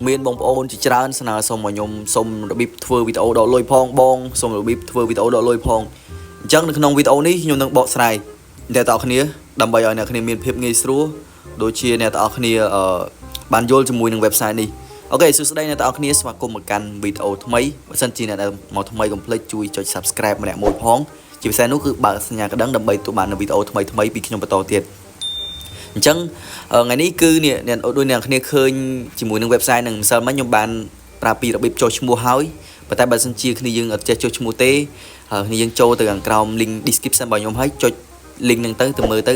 មានបងប្អូនជាច្រើនស្នើសុំឲ្យខ្ញុំសុំរបៀបធ្វើវីដេអូដកលុយផងបងសុំរបៀបធ្វើវីដេអូដកលុយផងអញ្ចឹងនៅក្នុងវីដេអូនេះខ្ញុំនឹងបកស្រាយអ្នកទាំងអស់គ្នាដើម្បីឲ្យអ្នកគ្នាមានភាពងាយស្រួលដូចជាអ្នកទាំងអស់គ្នាអឺបានយល់ជាមួយនឹង website នេះOK សួស្តីអ្នកទាំងអស់គ្នាស្វាគមន៍មកកាន់វីដេអូថ្មីបើសិនជាអ្នកដែលមកថ្មីកុំភ្លេចជួយចុច Subscribe ម្នាក់មួយផងជាពិសេសនោះគឺបើកសញ្ញាកណ្ដឹងដើម្បីទទួលបាននូវវីដេអូថ្មីៗពីខ្ញុំបន្តទៀតអញ្ចឹងថ្ងៃនេះគឺនេះអ្នកដូចអ្នកគ្នាឃើញជាមួយនឹង website នឹងម្សិលមិញខ្ញុំបានប្រាប់ពីរបៀបចុះឈ្មោះហើយប៉ុន្តែបើសិនជាគ្នាយើងអត់ចេះចុះឈ្មោះទេហើយគ្នាយើងចូលទៅខាងក្រោម link description របស់ខ្ញុំហើយចុច link ហ្នឹងទៅទៅមើលទៅ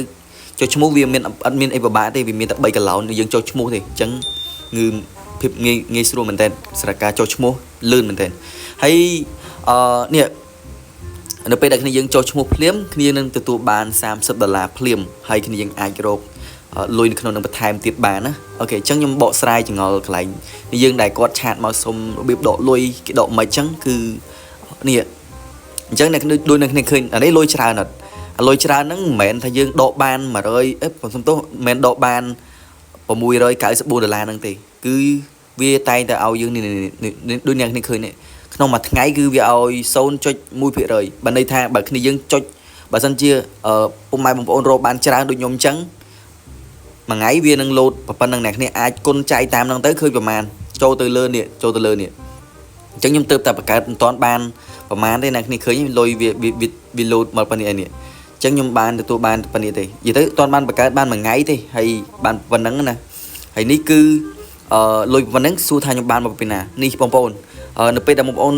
ចុះឈ្មោះវាមានអត់មានអីពិបាកទេវាមានតែ3កន្លោនយើងចុះឈ្មោះទេអញ្ចឹងគឺភាពងាយងាយស្រួលមែនតើសម្រាប់ការចុះឈ្មោះលឿនមែនតើហើយអឺនេះនៅពេលដែលគ្នាយើងចុះឈ្មោះភ្លាមគ្នានឹងទទួលបាន30ដុល្លារភ្លាមហើយគ្នាយើងអាចរកលុយនៅក្នុងនឹងបន្ថែមទៀតបានណាOK អញ្ចឹងខ្ញុំបកស្រាយចងល់កន្លែងនេះយើងដែលគាត់chat មកសុំរបៀបដកលុយគេដកមិនអញ្ចឹងគឺនេះអញ្ចឹងអ្នកដូចនៅគ្នាឃើញអានេះលុយច្រើនអត់អាលុយច្រើនហ្នឹងមិនមែនថាយើងដកបាន100អេសុំទោសមិនមែនដកបាន694ដុល្លារហ្នឹងទេគឺវាតែងតែឲ្យយើងនេះដូចអ្នកគ្នាឃើញនេះក្នុងមួយថ្ងៃគឺវាឲ្យ0.1%បើន័យថាបើគ្នាយើងចុចបើសិនជាពុកម៉ែបងប្អូនរកបានច្រើនដូចខ្ញុំអញ្ចឹងមួយថ្ងៃវានឹងលោតប៉ុណ្្នឹងអ្នកគ្នាអាចគុណចែកតាមហ្នឹងទៅឃើញប្រហែលចូលទៅលើនេះចូលទៅលើនេះអញ្ចឹងខ្ញុំទៅតែបង្កើតមិនតាន់បានប្រហែលទេអ្នកគ្នាឃើញលុយវាវាលោតមកប៉ុណ្នេះឯនេះអញ្ចឹងខ្ញុំបានទទួលបានប៉ុណ្នេះទេនិយាយទៅអត់តាន់បានបង្កើតបានមួយថ្ងៃទេហើយបានប៉ុណ្្នឹងណាហើយនេះគឺអឺលុយប៉ុណ្្នឹងសួរថាខ្ញុំបានមកពីណានេះបងប្អូននៅពេលដែលបងប្អូន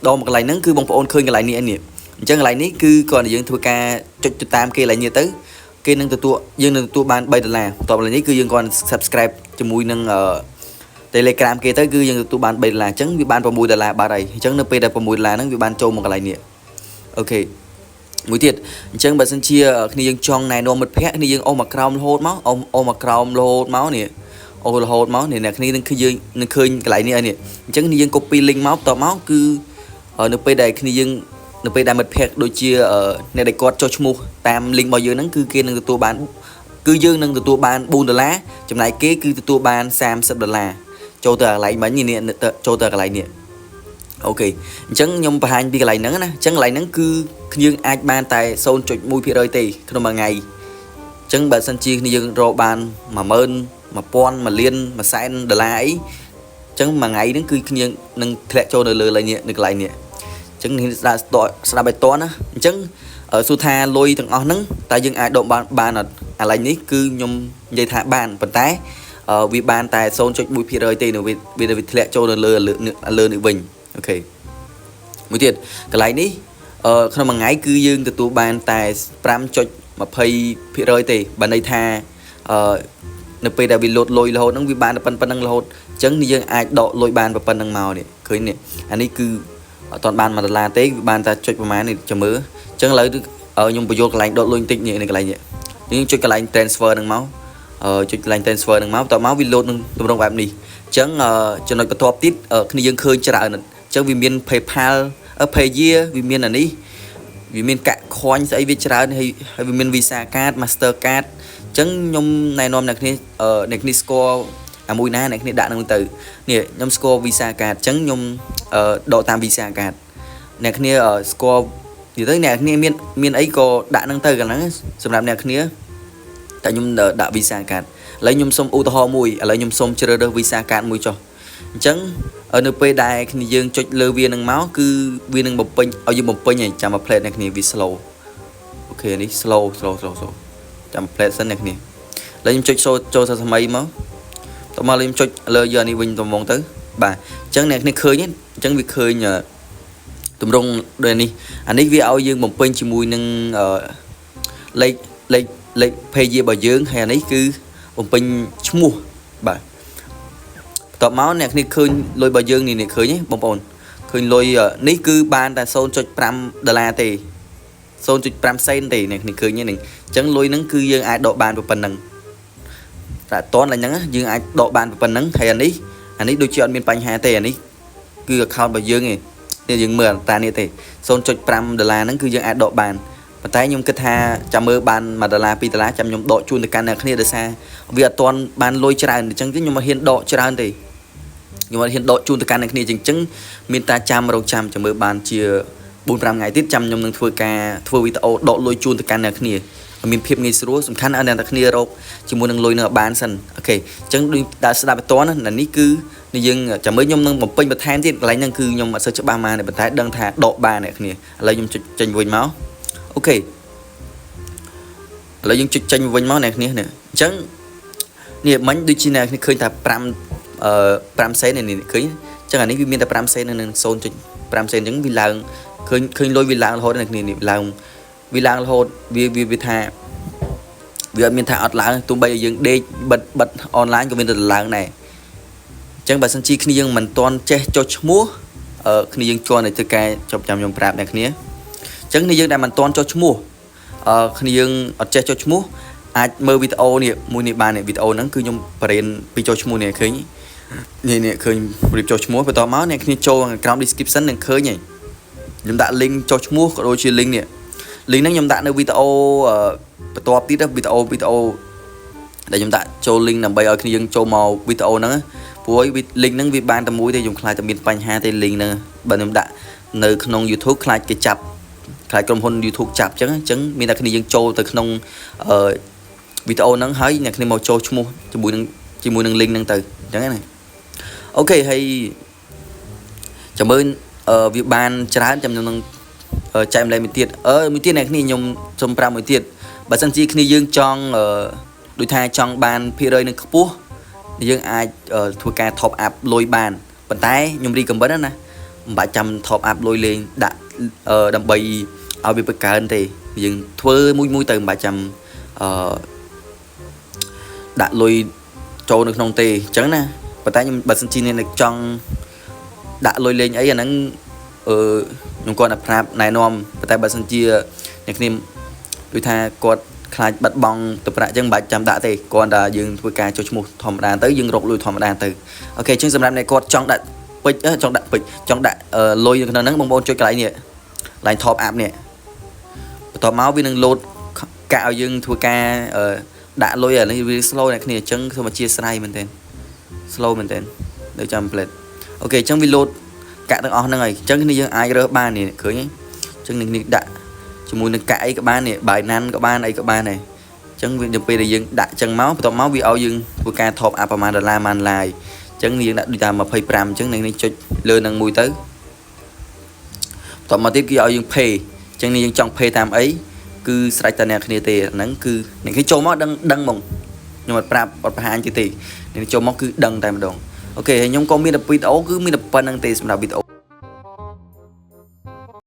ដល់មកកន្លែងហ្នឹងគឺបងប្អូនឃើញកន្លែងនេះឯនេះអញ្ចឹងកន្លែងនេះគឺគ្រាន់តែយើងធ្វើការចុចទៅតាមគេកន្លែងនេះទៅគេនឹងទទួលយើងនឹងទទួលបាន3ដុល្លារបន្ទាប់កន្លែងនេះគឺយើងគ្រាន់ subscribe ជាមួយនឹងអឺ Telegram គេទៅគឺយើងទទួលបាន3ដុល្លារអញ្ចឹងវាបាន6ដុល្លារបាត់ហើយអញ្ចឹងនៅពេលដែល6ដុល្លារហ្នឹងវាបានចូលមកកន្លែងនេះOK មួយទៀតអញ្ចឹងបើសិនជាគ្នាយើងចង់ណែនាំមិត្តភ័ក្តិគ្នាយើងអូសមកក្រោមរហូតមកអូសអូសមកក្រោមរហូតមកនេះអូសរហូតមកនេះអ្នកគ្នានឹងឃើញយើងនឹងឃើញកន្លែងនេះហើយនេះអញ្ចឹងគ្នាយើង copy link មកបន្ទាប់មកគឺនៅពេលដែលគ្នាយើងនៅពេលដែលមិត្តភ័ក្តិដូចជាអ្នកដែលគាត់ចុះឈ្មោះតាម link របស់យើងហ្នឹងគឺគេនឹងទទួលបានគឺយើងនឹងទទួលបាន4ដុល្លារចំណែកគេគឺទទួលបាន30ដុល្លារចូលទៅកន្លែងមិញនេះចូលទៅកន្លែងនេះOK អញ្ចឹងខ្ញុំបង្ហាញពីកន្លែងហ្នឹងណាអញ្ចឹងកន្លែងហ្នឹងគឺយើងអាចបានតែ0.1%ទេក្នុងមួយថ្ងៃអញ្ចឹងបើសិនជាគ្នាយើងរកបាន10000 1000 1លាន1សែនដុល្លារអីអញ្ចឹងមួយថ្ងៃហ្នឹងគឺគ្នានឹងធ្លាក់ចូលនៅលើនេះនៅកន្លែងនេះអញ្ចឹងនេះស្ដាប់ស្ដាប់ឲ្យតណាអញ្ចឹងសួរថាលុយទាំងអស់ហ្នឹងតើយើងអាចដកបានបានអត់អាឡែងនេះគឺខ្ញុំនិយាយថាបានប៉ុន្តែវាបានតែ0.1%ទេនៅវាវាធ្លាក់ចូលនៅលើលើនេះវិញ OK មួយទៀតកន្លែងនេះអឺក្នុងមួយថ្ងៃគឺយើងទទួលបានតែ5.20%ទេបើន័យថាអឺនៅពេលដែលវាលោតលុយរហូតហ្នឹងវាបានតែប៉ុណ្្នឹងរហូតអញ្ចឹងយើងអាចដកលុយបានប៉ុណ្្នឹងមកនេះឃើញនេះអានេះគឺអត់ទាន់បាន1ដុល្លារទេវាបានតែចុចប្រហែលនេះចាំមើលអញ្ចឹងឥឡូវខ្ញុំបញ្យល់កន្លែងដកលុយបន្តិចនេះនៅកន្លែងនេះយើងចុចកន្លែង transfer ហ្នឹងមកអឺចុចកន្លែង transfer ហ្នឹងមកបន្ទាប់មកវាលោតនឹងទម្រង់បែបនេះអញ្ចឹងចំណុចបន្ទាប់ទៀតគ្នាយើងឃើញច្រើនអញ្ចឹងវាមាន PayPal Payeer វាមានអានេះវាមានកាក់ coin ស្អីវាច្រើនហើយហើយវាមាន Visa card Master card អញ្ចឹងខ្ញុំណែនាំអ្នកគ្នាអ្នកគ្នាស្គាល់អាមួយណាអ្នកគ្នាដាក់នឹងទៅនេះខ្ញុំស្គាល់ Visa card អញ្ចឹងខ្ញុំដកតាម Visa card អ្នកគ្នាស្គាល់និយាយទៅអ្នកគ្នាមានមានអីក៏ដាក់នឹងទៅកាលហ្នឹងសម្រាប់អ្នកគ្នាតែខ្ញុំដាក់ Visa card ឥឡូវខ្ញុំសុំឧទាហរណ៍មួយឥឡូវខ្ញុំសុំជ្រើសរើស Visa card មួយចុះអញ្ចឹងនៅពេលដែលគ្នាយើងចុចលើវានឹងមកគឺវានឹងបំពេញឲ្យយើងបំពេញហើយចាំមួយភ្លែតអ្នកគ្នាវា slow OK នេះ slow slow slow slow ចាំភ្លែតសិនអ្នកគ្នាឥឡូវខ្ញុំចុចចូលចូលសាថ្មីមកតមកខ្ញុំចុចលើយកនេះវិញតំងទៅបាទអញ្ចឹងអ្នកគ្នាឃើញអញ្ចឹងវាឃើញទម្រង់ដូចនេះអានេះវាឲ្យយើងបំពេញជាមួយនឹងលេខលេខលេខ page របស់យើងហើយអានេះគឺបំពេញឈ្មោះបាទបន្ទាប់មកអ្នកគ្នាឃើញលុយរបស់យើងនេះនេះឃើញទេបងប្អូនឃើញលុយនេះគឺបានតែ0.5ដុល្លារទេ0.5សេនទេអ្នកគ្នាឃើញទេហ្នឹងអញ្ចឹងលុយហ្នឹងគឺយើងអាចដកបានប៉ុណ្្នឹងតែអត់តន់ឡើងហ្នឹងយើងអាចដកបានប៉ុណ្្នឹងហើយអានេះអានេះដូចជាអត់មានបញ្ហាទេអានេះគឺ account របស់យើងឯងនេះយើងមើលអត្រានេះទេ0.5ដុល្លារហ្នឹងគឺយើងអាចដកបានប៉ុន្តែខ្ញុំគិតថាចាំមើលបាន1ដុល្លារ2ដុល្លារចាំខ្ញុំដកជូនទៅកាន់អ្នកគ្នាដោយសារវាអត់ទាន់បានលុយច្រើនអញ្ចឹងខ្ញុំមិនហ៊ានដកច្រើនទេ ខ្ញុំអត់ហ៊ានដកជូនទៅកាន់អ្នកគ្នាជាងចឹងមានតែចាំរងចាំចាំមើលបានជា4 5ថ្ងៃទៀតចាំខ្ញុំនឹងធ្វើការធ្វើវីដេអូដកលុយជូនទៅកាន់អ្នកគ្នាឲ្យមានភាពងាយស្រួលសំខាន់ឲ្យអ្នកទាំងគ្នារកជាមួយនឹងលុយនឹងឲ្យបានសិន។ OK អញ្ចឹងដូចដែលស្ដាប់បន្តណានេះគឺនេះយើងចាំមើលខ្ញុំនឹងបំពេញបន្ថែមទៀតកន្លែងហ្នឹងគឺខ្ញុំអត់សូវច្បាស់មកទេប៉ុន្តែដឹងថាដកបានអ្នកគ្នាឥឡូវខ្ញុំចុចចេញវិញមក OK ឥឡូវយើងចុចចេញវិញមកអ្នកគ្នានេះអញ្ចឹងនេះមិញដូចជាអ្នកគ្នាឃើញថា5អឺ5សេននេះឃើញអញ្ចឹងអានេះវាមានតែ5សេននឹង0.5សេនអញ្ចឹងវាឡើងឃើញឃើញលុយវាឡើងរហូតអ្នកគ្នានេះឡើងវាឡើងរហូតវាវាវាថាវាអត់មានថាអត់ឡើងទោះបីឲ្យយើងដេកបិទបិទអនឡាញក៏មានតែឡើងដែរអញ្ចឹងបើសិនជាគ្នាយើងមិនទាន់ចេះចុះឈ្មោះអឺគ្នាយើងជន់តែធ្វើការចប់ចាំខ្ញុំប្រាប់អ្នកគ្នាអញ្ចឹងគ្នាយើងដែលមិនទាន់ចុះឈ្មោះអឺគ្នាយើងអត់ចេះចុះឈ្មោះអាចមើលវីដេអូនេះមួយនេះបានវីដេអូហ្នឹងគឺខ្ញុំបរៀនពីចុះឈ្មោះនេះឃើញនេះនេះឃើញរៀបចុះឈ្មោះបន្ទាប់មកអ្នកគ្នាចូលក្រោម description នឹងឃើញហើយខ្ញុំដាក់ link ចុះឈ្មោះក៏ដូចជា link នេះ link ហ្នឹងខ្ញុំដាក់នៅវីដេអូបន្ទាប់ទៀតវីដេអូវីដេអូដែលខ្ញុំដាក់ចូល link ដើម្បីឲ្យគ្នាយើងចូលមកវីដេអូហ្នឹងព្រោះ link ហ្នឹងវាបានតែមួយទេខ្ញុំខ្លាចតែមានបញ្ហាទេ link ហ្នឹងបើខ្ញុំដាក់នៅក្នុង YouTube ខ្លាចគេចាប់ខ្លាចក្រុមហ៊ុន YouTube ចាប់អញ្ចឹងអញ្ចឹងមានតែគ្នាយើងចូលទៅក្នុងអឺវីដេអូហ្នឹងហើយអ្នកគ្នាមកចូលឈ្មោះជាមួយនឹងជាមួយនឹង link ហ្នឹងទៅអញ្ចឹងណាOK ហើយចាំមើលវាបានច្រើនចាំខ្ញុំនឹងចែកម្លែកមួយទៀតអឺមួយទៀតអ្នកគ្នាខ្ញុំសុំប្រាប់មួយទៀតបើសិនជាគ្នាយើងចង់ដូចថាចង់បានភាគរយនឹងខ្ពស់យើងអាចធ្វើការ top up លុយបានប៉ុន្តែខ្ញុំ recommend ណាមិនបាច់ចាំ top up លុយលេងដាក់ដើម្បីឲ្យវាបង្កើនទេយើងធ្វើមួយមួយទៅមិនបាច់ចាំអឺដាក់លុយចូលនៅក្នុងទេអញ្ចឹងណាប៉ុន្តែខ្ញុំបើសិនជាអ្នកចង់ដាក់លុយលេងអីអាហ្នឹងអឺខ្ញុំគាត់តែប្រាប់ណែនាំប៉ុន្តែបើសិនជាអ្នកគ្នាដូចថាគាត់ខ្លាចបាត់បង់ទៅប្រាក់អញ្ចឹងមិនបាច់ចាំដាក់ទេគ្រាន់តែយើងធ្វើការចុះឈ្មោះធម្មតាទៅយើងរកលុយធម្មតាទៅOK អញ្ចឹងសម្រាប់អ្នកគាត់ចង់ដាក់ពេជ្រចង់ដាក់ពេជ្រចង់ដាក់លុយនៅក្នុងហ្នឹងបងប្អូនចុចកន្លែងនេះកន្លែង top up នេះបន្ទាប់មកវានឹង load កាក់ឲ្យយើងធ្វើការដាក់លុយអានេះវា slow អ្នកគ្នាអញ្ចឹងសូមអធ្យាស្រ័យមែនទែន slow មែនទែននៅចាំ plate OK អញ្ចឹងវា load កាក់ទាំងអស់ហ្នឹងហើយអញ្ចឹងគ្នាយើងអាចរើសបាននេះឃើញទេអញ្ចឹងនេះដាក់ជាមួយនឹងកាក់អីក៏បាននេះ Binance ក៏បានអីក៏បានដែរអញ្ចឹងវាទៅពេលដែលយើងដាក់អញ្ចឹងមកបន្ទាប់មកវាឲ្យយើងធ្វើការ top up ប្រហែលដុល្លារប្រហែលឡាយអញ្ចឹងយើងដាក់ដូចថា25អញ្ចឹងនេះចុចលើនឹងមួយទៅបន្ទាប់មកទៀតគេឲ្យយើង pay អញ្ចឹងនេះយើងចង់ pay តាមអីគឺស្រេចតែអ្នកគ្នាទេហ្នឹងគឺអ្នកគេចូលមកដឹងដឹងហ្មងខ្ញុំអត់ប្រាប់អត់បង្ហាញទេទេអ្នកចូលមកគឺដឹងតែម្ដង OK ហើយខ្ញុំក៏មានតែវីដេអូគឺមានតែប៉ុណ្្នឹងទេសម្រាប់វីដេអូ